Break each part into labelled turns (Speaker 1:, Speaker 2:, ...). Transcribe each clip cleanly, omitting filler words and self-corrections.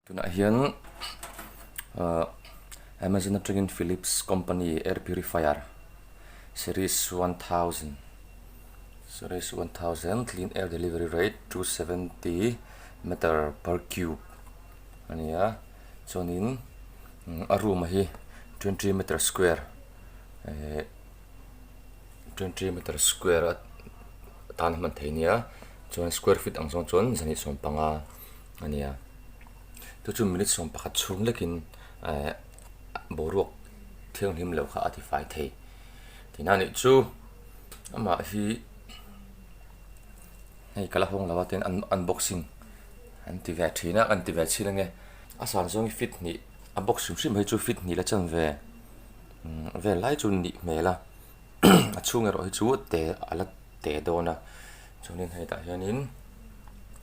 Speaker 1: Tunah hian ahh Amazon atangin Philips company air purifier series 1000 series 1000 clean air delivery rate 270 meter per cube a ni a chuanin a room a hi 20 meter square ehh 20 meter square atan a hman theih a nia chuan square feet ang zawng chuan zahnih sawmpanga. a ni a chu chu minute 11 chhung lekin ehh boruak thianghlim loh kha a ti fai thei tihna a nih chu amah hi hei ka la hawng lo a tin unboxing an ti ve thin a an ti ve chhin ange a san zawng hi feet hnih a box hrim hrim hi chu feet hnih la chan ve vel lai chu nih hmel a a chhung erawh hi chu te a la te dawn a chuanin hei tah hianin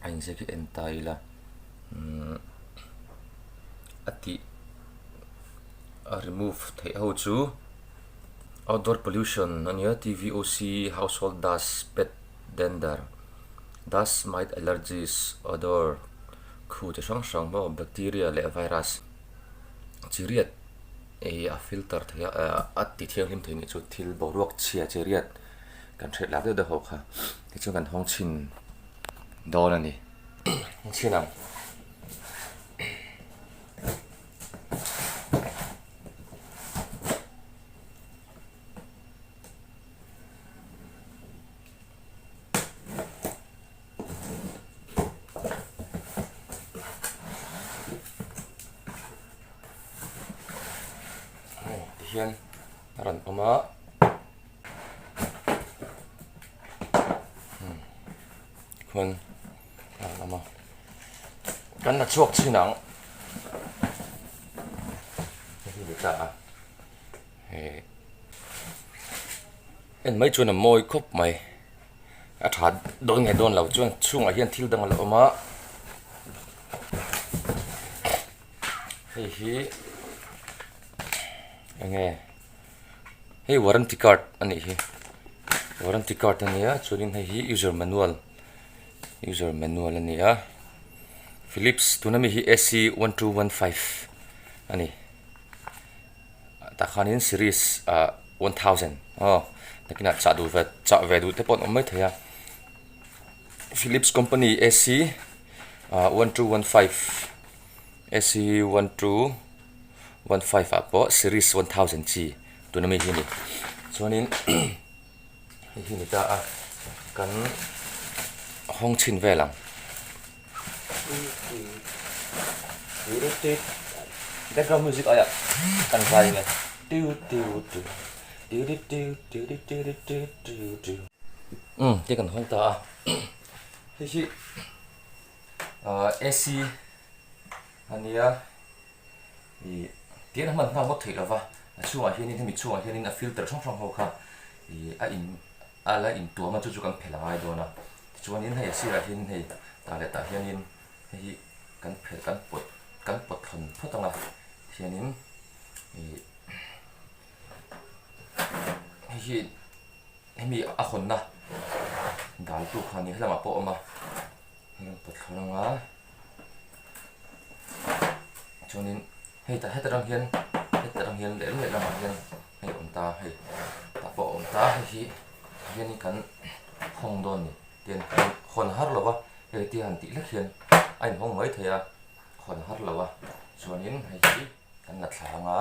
Speaker 1: a inziak hi en ta ila umm a tih a remove theih ho chu outdoor pollution a nia T V O C household dust pet dander dust mite allergies odour khu chi hrang hrang maw bacteria leh virus chi riat ih a filter thei a a ti thianghlim thei nih chu thil boruak chhia chi riat kan hriat lah deuh deuh ho kha tichuan kan hawng chhin dawn a ni hawng chhin ang. Hei tihian a rawn awm a khuan a rawn awm a kan la chhuak chhin ang hei hi ni ta a hei en mai chuan a mawi khawp mai a tha dawn nge dawn lo chuan chhungah hian thil dang a la awm a. Hei hi enge hei warranty card a nih hi warranty card a nia chuanin hei hi user manual user manual a ni a philips tuna mi hi A C 1215 a ni tah khanin series ah 1000 aw nakinah chah duh ve chah ve duh te pawh an awm maithei a philips company A C ah 1215. AC 1215 ah pawh series 1000 chi tuna mi hi a ni chuanin hei hi a ni ta a kan hawng chhin vel ang background music aiah kan zai nge tiu tiu tiu tiu tiu tiu tiu tiu tiu tiu umm te kan hawng ta a hei hi. Ahh AC a nia ih tian a hman nghal ngawt theih lova a chhungah hianin hemi chhungah hianin a filter hrang hrang ho kha ih a in a la intuam a chu chu kan phelh a ngai dawn a tichuanin hei a sirah hianin hei tah leh tah hianin hei hi kan phelh kan pawt kan pawt thlawn phawt ang a hianin ih hei hi. Hemi a hawnna dal tu kha a ni helamah pawh a awm a hei an pawt thlawr ang a chuanin hei tah heta tang hian heta tang hian lehlam lehlamah hian hei a awm ta hei tah pawh a awm ta hei hi hianin kan hawng dawn a ni tian hawn har lo va hei tia han tih hlek hian a inhawng mai thei a hawn har lo a chuanin hei hi kan la thla ang a.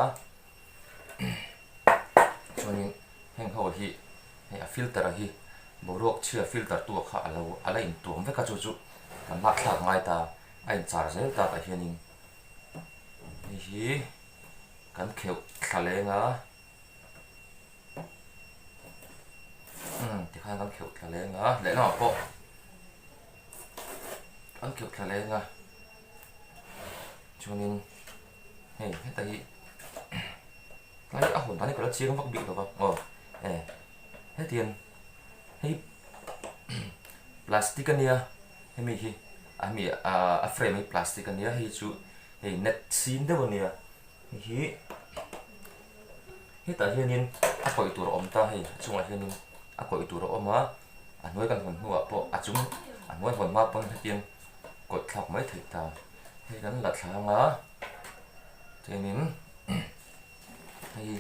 Speaker 1: Chuanin heng ho hi hei a filter a hi boruak chhia filter tu kha a lo a la intuam vek a chu chu kan lak thlak ngai ta a inchar zel ta tah hianin hei hi kan kheuh thla leng a umm tikhan kan kheuh thla leng a lehlamah pawh kan kheuh thla leng a chuanin. Hei heta hi tlai a hawn dan hi ka la chiang vak bik lo va aw e hetiang hei plastic a nia hemi hi a hemi ah a frame hi plastic a nia hei chu hei net sin deuh a nia hei hi hetah hianin a kawih tur a awm ta hei a chungah hianin a kawih tur a awm a a hnuai kan hawn hnuah pawh a chung a hnuai hawn hma pawn hetiang kawih thlak mai theih ta. Hei kan la thlang a, chuanin hei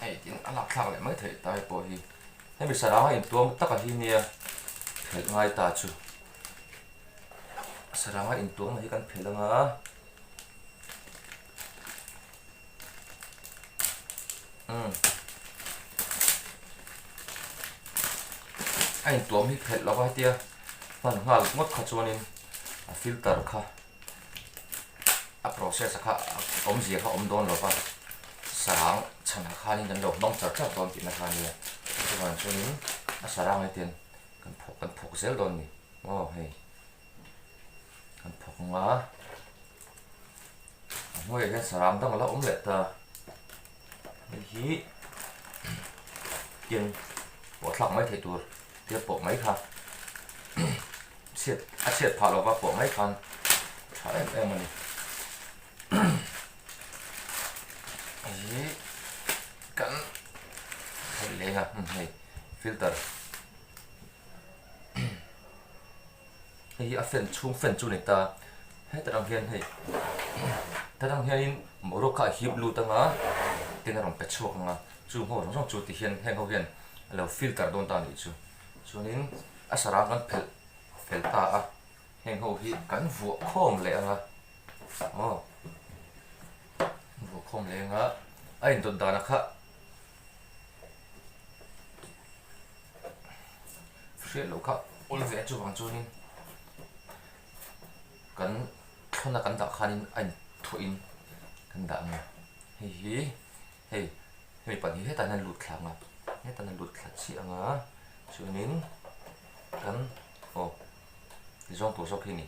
Speaker 1: hei tin a lak thlak leh mai theih ta pawh hi hemi sarang a intuam tak a hi nia phelh ngai ta chu sarang a intuam hi kan phelh ang a. A intuam hi phelh lova hetia hman nghal ngawt kha chuanin a filter kha a process a kha awmzia kha awm dawn lova sarang chhanah khanin kan lo hmang char char dawn tihna kha a nia chuvang chuanin a sarang hetiang kan phawk kan phawk zel dawn a ni aw hei. Kan thawk ang a, a hnuaiah hian sarang dang a la awm leh ta, hei hi tiang pawh thlak mai theih tur tia pawh mai kha chhiat a chhiat phah lova pawh mai khan a tha em em a ni hei hi kan theih leng a hei filter. Hei hi a fan chhung fan chu a ni ta heta tang hian hei heta tang hianin boruak kha a hip lut ang a tin a rawn pe chhuak ang a chung ho zawng zawng chu ti hian heng ho hian a lo filter dawn ta a nih chu chuanin a sarang kan phelh fel ta a heng ho hi kan vuah khawm leh ang a aw vuah khawm leh ang a a indawt dan a kha. Hriat loh kha awl ve a chuvang chuanin kan thlawna kan dah khanin a inthuahin kan dah ang a hei hi hei hemi pahnih hetah hian a lut thla ang a hetah hian a lut thla chiah ang a chuanin kan aw tizawng tur zawk hi a ni.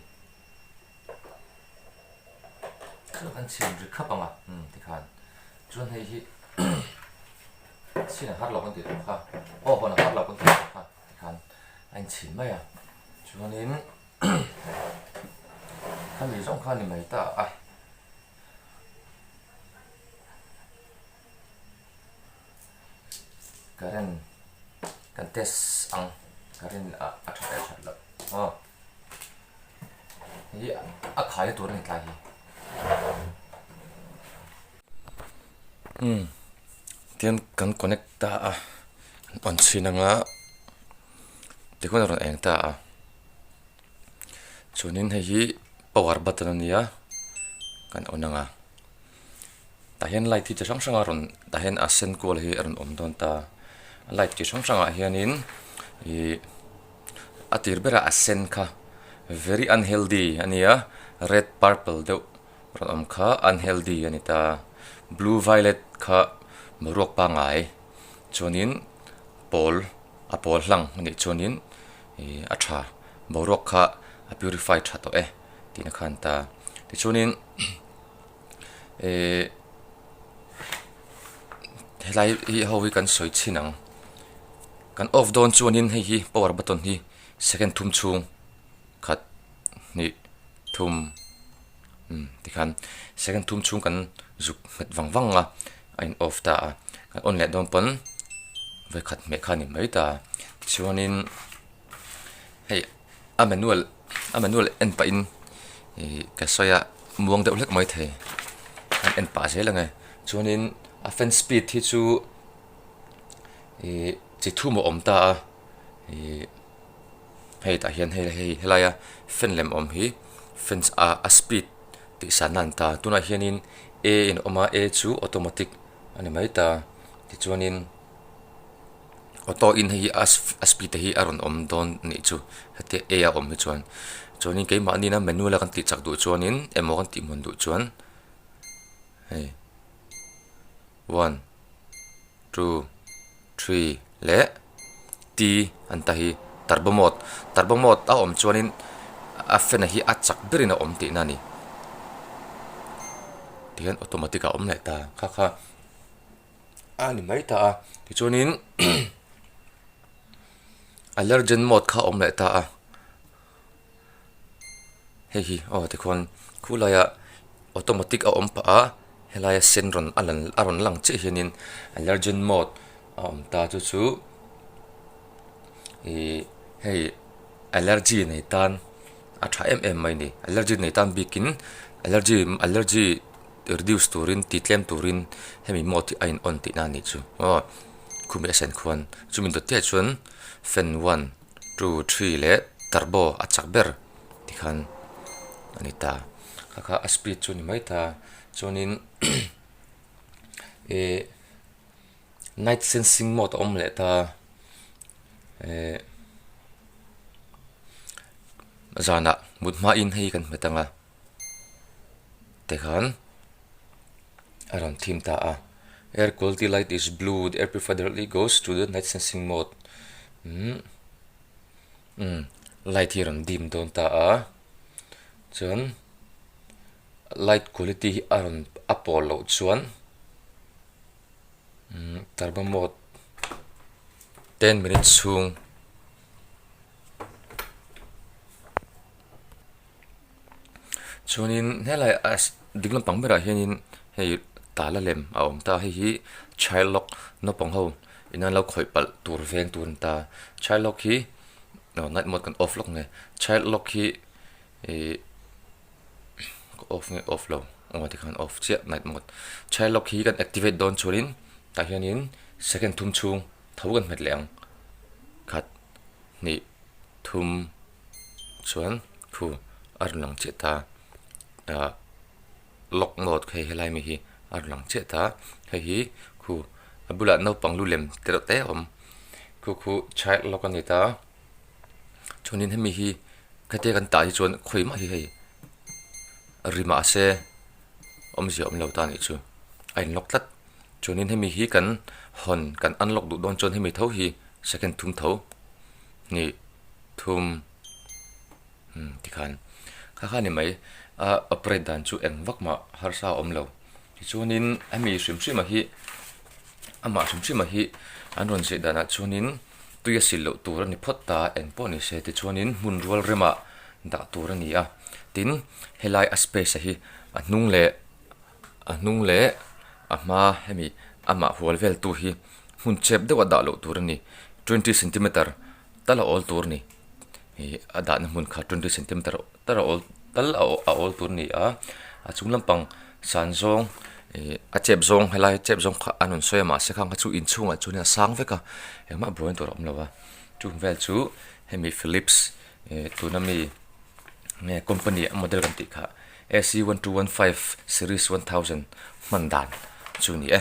Speaker 1: Chuan kan chhin ri khap ang a umm tikhan chuan hei hi chhin a har lo kan tih tawh kha aw hawn a har lo kan tih tawh kha tikhan a inchhin mai a chuanin khami zawng kha a ni mai ta a. Current kan test ang current a a that leh that loh aw hei hi a khaina tur a ni tlai hi umm tihian kan connect ta a kan on chhin anga tikhuan a rawn eng ta a chuanin hei hi power button a nia kan on ang a. Tah hian light hi chi hrang hrang a rawn tah hian a sen kual hi a rawn awm dawn ta a light chi hrang hrangah hianin ihh a tir berah a sen kha very unhealthy a nia red purple deuh rawn awm kha unhealthy a ni ta blue violet kha boruak pangngai chuanin pawl a pawl hlang a nih chuanin ihh a tha boruak kha a purify tha tawh e tihna kha a ni ta tichuanin. Ehh helai hi ho hi kan sawi chhin ang kan off dawn chuanin hei hi power button hi second thum chhung khat hnih thum umm tikhan second thum chhung kan zuk nghet vang vang a a in off ta a kan on leh dawn pawn vawikhat hmeh kha a ni mai ta tichuanin hei. A manual a manual en pahin ih ka sawi a muang deuh hlek mai thei an en pah zel ang e chuanin a fan speed hi chu ih chi thum a awm ta a ih hei tah hian hei hei helaia fan lem awm hi fan a a speed tih san na a ni ta tunah hianin a in a awm a a chu automatic a ni mai ta tichuanin. Auto in hei hi a speed te hi a rawn awm dawn a nih chu hetia A a awm hi chuan chuanin keimahni ina manual a kan tih chak duh chuanin emaw kan tih hmun duh chuan hei one two three leh T an ta hi turbo mode turbo mode a awm chuanin a fan hi a chak berin a awm tihna a ni tihian automatic a awm leh ta kha kha. A ni mai ta a tichuanin allergen mode kha a awm leh ta a hei hi aw tikhuan khulaiah automatic a awm pah a helaia sen rawn a lan a rawn lang chiah hianin allergen mode a awm ta chu chu ih hei allergy nei tan. A tha em em mai a ni. Allergy nei tan bikin allergy allergy reduce turin ti tlem turin hemi mode hi a in on tihna a nih chu aw khumi a sen khuan chumi dawt chiah chuan fan one two three leh turbo a chak ber tikhan a ni ta kha kha a speed chu a ni mai ta chuanin ih night sensing mode a awm leh ta eh zanah mut hmain hei kan hmet ang a tikhan a rawn thim ta a air quality light is blue the air purifier directly goes to the night sensing mode umm umm light hi a rawn dim dawn ta a chuan light quality hi a rawn a pawl loh chuan. Turbo mode ten minute chhung chuanin helai a ding lampang berah hianin hei tala lem a awm ta hei hi child lock naupang ho in an lo khawih palh tur veng tur a ni ta child lock hi night mode kan off lawk nge child lock hi ih. Ka off nge off lo aw tikhan off chiah night mode child lock hi kan activate dawn chuanin tah hianin second thum chhung tho kan hmet leh ang khat hnih thum chuan khu a rawn lang chiah ta ah lock mode hei helai mi hi a rawn lang chiah ta hei hi khu a bulah naupang lu lem te reuh te a awm khu khu child lock a ni ta chuanin hemi hi. Hetiang kan tah hi chuan khawi mah hi hei ri mahse awmzia awm lo ta anih chu a in lock tlat chuanin hemi hi kan hawn kan unlock duh dawn chuan hemi tho hi second thum tho hnih thum umm tikhan kha kha ni mai a operate dan chu eng vak mah harsa a awm lo tichuanin hemi hrim hrim ah hi amah hrim hrim ah hi an rawn zeh danah chuanin. Tui a sil loh tur a ni phawt ta, eng pawh ni se tichuanin hmun rual remah dah tur a ni a. Tin, helai a space a hi a hnung leh a hnung leh a hma hemi amah hual vel tu hi hmun chep deuh a dah loh tur a ni. Twenty centimeter tal a awl tur a ni. Ih a dahna hmun kha twenty centimeter tal a awl tal a awl tur a ni a. A chung lampang san zawng ih a chep zawng helai chep zawng kha an rawn sawi a mahse khang kha chu inchhungah chuan a sang vek a engmah buaina tur a awm lo a chung vel chu hemi Philips ih tuna mi nge company a model kan tih kha A C 1215 series 1000 hman dan chu a ni e.